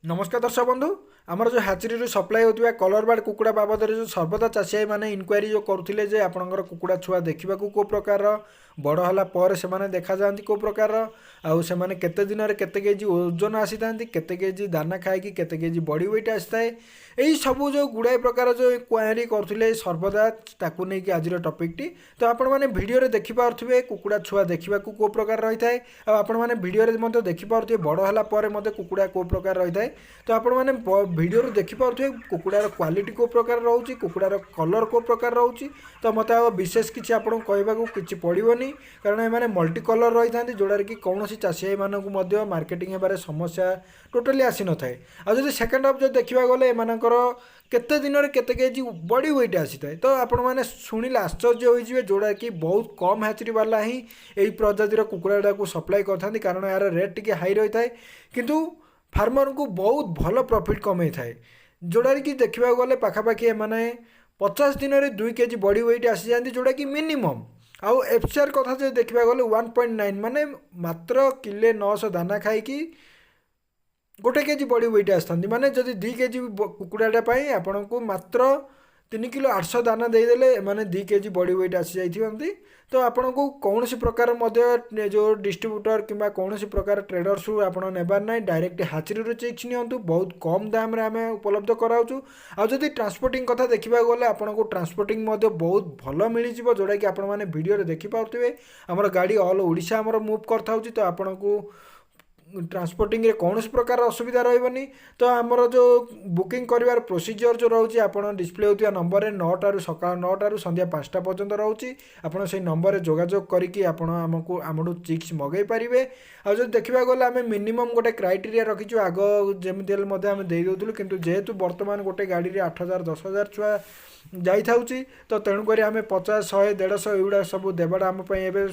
ନମସ୍କାର ଦର୍ଶକ ବନ୍ଧୁ। ଆମର ଯେଉଁ ହ୍ୟାଚେରୀରୁ ସପ୍ଲାଏ ହେଉଥିବା କଲର୍ ବାର୍ଡ଼ କୁକୁଡ଼ା ବାବଦରେ ଯେଉଁ ସର୍ବଦା ଚାଷୀ ଭାଇମାନେ ଇନକ୍ୱାରି ଯେଉଁ କରୁଥିଲେ ଯେ ଆପଣଙ୍କର କୁକୁଡ଼ା ଛୁଆ ଦେଖିବାକୁ କେଉଁ ପ୍ରକାରର, ବଡ଼ ହେଲା ପରେ ସେମାନେ ଦେଖାଯାଆନ୍ତି କେଉଁ ପ୍ରକାରର, ଆଉ ସେମାନେ କେତେ ଦିନରେ କେତେ କେଜି ଓଜନ ଆସିଥାନ୍ତି, କେତେ କେଜି ଦାନା ଖାଇକି କେତେ କେଜି ବଡ଼ି ୱେଟ୍ ଆସିଥାଏ, ଏଇ ସବୁ ଯେଉଁ ଗୁଡ଼ାଏ ପ୍ରକାର ଯେଉଁ କ୍ୱାରି କରୁଥିଲେ ସର୍ବଦା, ତାକୁ ନେଇକି ଆଜିର ଟପିକ୍ଟି। ତ ଆପଣମାନେ ଭିଡ଼ିଓରେ ଦେଖିପାରୁଥିବେ କୁକୁଡ଼ା ଛୁଆ ଦେଖିବାକୁ କେଉଁ ପ୍ରକାର ରହିଥାଏ, ଆଉ ଆପଣମାନେ ଭିଡ଼ିଓରେ ମଧ୍ୟ ଦେଖିପାରୁଥିବେ ବଡ଼ ହେଲା ପରେ ମଧ୍ୟ କୁକୁଡ଼ା କେଉଁ ପ୍ରକାର ରହିଥାଏ। ତ ଆପଣମାନେ ଭିଡ଼ିଓରୁ ଦେଖିପାରୁଥିବେ କୁକୁଡ଼ାର କ୍ୱାଲିଟି କେଉଁ ପ୍ରକାର ରହୁଛି, କୁକୁଡ଼ାର କଲର୍ କେଉଁ ପ୍ରକାର ରହୁଛି। ତ ମୋତେ ଆଉ ବିଶେଷ କିଛି ଆପଣଙ୍କୁ କହିବାକୁ କିଛି ପଡ଼ିବନି, କାରଣ ଏମାନେ ମଲ୍ଟି କଲର୍ ରହିଥାନ୍ତି, ଯେଉଁଟାରେ କି କୌଣସି ଚାଷୀ ଭାଇମାନଙ୍କୁ ମଧ୍ୟ ମାର୍କେଟିଂ ହେବାରେ ସମସ୍ୟା ଟୋଟାଲି ଆସିନଥାଏ। ଆଉ ଯଦି ସେକେଣ୍ଡ ଅଫ୍ ଯଦି ଦେଖିବାକୁ ଗଲେ ଏମାନଙ୍କର କେତେ ଦିନରେ କେତେ କେଜି ବଡ଼ି ୱେଟ୍ ଆସିଥାଏ, ତ ଆପଣମାନେ ଶୁଣିଲେ ଆଶ୍ଚର୍ଯ୍ୟ ହୋଇଯିବେ, ଯେଉଁଟାକି ବହୁତ କମ୍ ହ୍ୟାଚେରୀ ବାଲା ହିଁ ଏଇ ପ୍ରଜାତିର କୁକୁଡ଼ାଟାକୁ ସପ୍ଲାଏ କରିଥାନ୍ତି, କାରଣ ଏହାର ରେଟ୍ ଟିକେ ହାଇ ରହିଥାଏ, କିନ୍ତୁ ଫାର୍ମରଙ୍କୁ ବହୁତ ଭଲ ପ୍ରଫିଟ୍ କମେଇଥାଏ। ଯେଉଁଟାରେ କି ଦେଖିବାକୁ ଗଲେ ପାଖାପାଖି ଏମାନେ 50 ଦିନରେ 2 କେଜି ବଡ଼ି ୱେଟ୍ ଆସିଯାଆନ୍ତି, ଯେଉଁଟାକି ମିନିମମ୍। ଆଉ ଏଫ୍ କଥା ଯଦି ଦେଖିବାକୁ ଗଲେ 1.9, ମାନେ ମାତ୍ର କିଲେ 900 ଦାନା ଖାଇକି 1 କେଜି ବଡ଼ି ୱେଟ୍ ଆସିଥାନ୍ତି। ମାନେ ଯଦି 2 କେଜି କୁକୁଡ଼ାଟା ପାଇଁ ଆପଣଙ୍କୁ ମାତ୍ର 3 କିଲୋ 800 ଦାନା ଦେଇଦେଲେ ଏମାନେ 2 କେଜି ବଡ଼ି ୱେଟ୍ ଆସିଯାଇଥାନ୍ତି। ତ ଆପଣଙ୍କୁ କୌଣସି ପ୍ରକାର ମଧ୍ୟ ଯେଉଁ ଡିଷ୍ଟ୍ରିବ୍ୟୁଟର କିମ୍ବା କୌଣସି ପ୍ରକାର ଟ୍ରେଡର୍ସରୁ ଆପଣ ନେବାର ନାହିଁ। ଡାଇରେକ୍ଟ ହ୍ୟାଚେରୀରୁ ଚିକ୍ସ ନିଅନ୍ତୁ, ବହୁତ କମ୍ ଦାମରେ ଆମେ ଉପଲବ୍ଧ କରାଉଛୁ। ଆଉ ଯଦି ଟ୍ରାନ୍ସପୋର୍ଟିଂ କଥା ଦେଖିବାକୁ ଗଲେ ଆପଣଙ୍କୁ ଟ୍ରାନ୍ସପୋର୍ଟିଂ ମଧ୍ୟ ବହୁତ ଭଲ ମିଳିଯିବ, ଯେଉଁଟାକି ଆପଣମାନେ ଭିଡ଼ିଓରେ ଦେଖିପାରୁଥିବେ। ଆମର ଗାଡ଼ି ଅଲ୍ ଓଡ଼ିଶା ଆମର ମୁଭ୍ କରିଥାଉଛି, ତ ଆପଣଙ୍କୁ ଟ୍ରାନ୍ସପୋର୍ଟିଂରେ କୌଣସି ପ୍ରକାର ଅସୁବିଧା ରହିବନି। ତ ଆମର ଯେଉଁ ବୁକିଂ କରିବାର ପ୍ରୋସିଜିଅର ଯେଉଁ ରହୁଛି, ଆପଣ ଡିସପ୍ଲେ ହେଉଥିବା ନମ୍ବରରେ ସକାଳ 9ଟାରୁ ସନ୍ଧ୍ୟା 5ଟା ପର୍ଯ୍ୟନ୍ତ ରହୁଛି। ଆପଣ ସେଇ ନମ୍ବରରେ ଯୋଗାଯୋଗ କରିକି ଆପଣ ଆମକୁ ଆମଠୁ ଚିକ୍ସ ମଗାଇ ପାରିବେ। ଆଉ ଯଦି ଦେଖିବାକୁ ଗଲେ ଆମେ ମିନିମମ୍ ଗୋଟେ କ୍ରାଇଟେରିଆ ରଖିଛୁ। ଆଗ ଯେମିତି ହେଲେ ମଧ୍ୟ ଆମେ ଦେଇ ଦେଉଥିଲୁ, କିନ୍ତୁ ଯେହେତୁ ବର୍ତ୍ତମାନ ଗୋଟେ ଗାଡ଼ିରେ 8,000, 10,000 ଛୁଆ ଯାଇଥାଉଛି, ତ ତେଣୁକରି ଆମେ 50, 100, 150 ଏଗୁଡ଼ା ସବୁ ଦେବାଟା ଆମ ପାଇଁ ଏବେ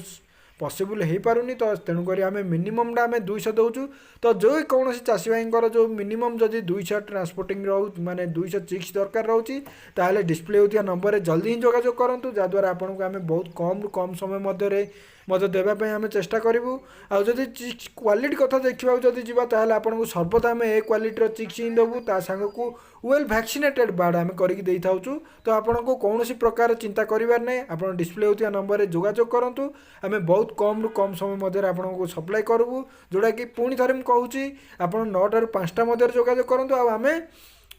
ପସିବୁଲ୍ ହେଇପାରୁନି। ତ ତେଣୁକରି ଆମେ ମିନିମମ୍ଟା ଆମେ 200 ଦେଉଛୁ। ତ ଯେଉଁ କୌଣସି ଚାଷୀ ଭାଇଙ୍କର ଯେଉଁ ମିନିମମ୍ ଯଦି 200 ଟ୍ରାନ୍ସପୋର୍ଟିଂ ରହୁ, ମାନେ 200 ଚିକ୍ସ ଦରକାର ରହୁଛି, ତାହେଲେ ଡିସପ୍ଲେ ହେଉଥିବା ନମ୍ବରରେ ଜଲ୍ଦି ହିଁ ଯୋଗାଯୋଗ କରନ୍ତୁ, ଯାହାଦ୍ୱାରା ଆପଣଙ୍କୁ ଆମେ ବହୁତ କମ୍ରୁ କମ୍ ସମୟ ମଧ୍ୟରେ ମଧ୍ୟ ଦେବା ପାଇଁ ଆମେ ଚେଷ୍ଟା କରିବୁ। ଆଉ ଯଦି ଚିକ୍ସ କ୍ୱାଲିଟି କଥା ଦେଖିବାକୁ ଯଦି ଯିବା, ତାହେଲେ ଆପଣଙ୍କୁ ସର୍ବଦା ଆମେ ଏ କ୍ୱାଲିଟିର ଚିକ୍ସ ହିଁ ଦେବୁ। ତା ସାଙ୍ଗକୁ ୱେଲ୍ ଭ୍ୟାକ୍ସିନେଟେଡ୍ ବାର୍ଡ଼ ଆମେ କରିକି ଦେଇଥାଉଛୁ। ତ ଆପଣଙ୍କୁ କୌଣସି ପ୍ରକାର ଚିନ୍ତା କରିବାର ନାହିଁ। ଆପଣ ଡିସପ୍ଲେ ହେଉଥିବା ନମ୍ବରରେ ଯୋଗାଯୋଗ କରନ୍ତୁ, ଆମେ ବହୁତ କମ୍ରୁ କମ୍ ସମୟ ମଧ୍ୟରେ ଆପଣଙ୍କୁ ସପ୍ଲାଏ କରିବୁ। ଯେଉଁଟାକି ପୁଣି ଥରେ ମୁଁ କହୁଛି, ଆପଣ 9ଟାରୁ 5ଟା ମଧ୍ୟରେ ଯୋଗାଯୋଗ କରନ୍ତୁ, ଆଉ ଆମେ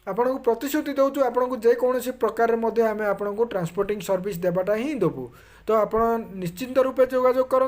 ଆପଣଙ୍କୁ ପ୍ରତିଶ୍ରୁତି ଦେଉଛୁ, ଆପଣଙ୍କୁ ଯେକୌଣସି ପ୍ରକାରରେ ମଧ୍ୟ ଆମେ ଆପଣଙ୍କୁ ଟ୍ରାନ୍ସପୋର୍ଟିଂ ସର୍ଭିସ୍ ଦେବାଟା ହିଁ ଦେବୁ। ତ ଆପଣ ନିଶ୍ଚିନ୍ତ ରୂପେ ଯୋଗାଯୋଗ କରନ୍ତୁ।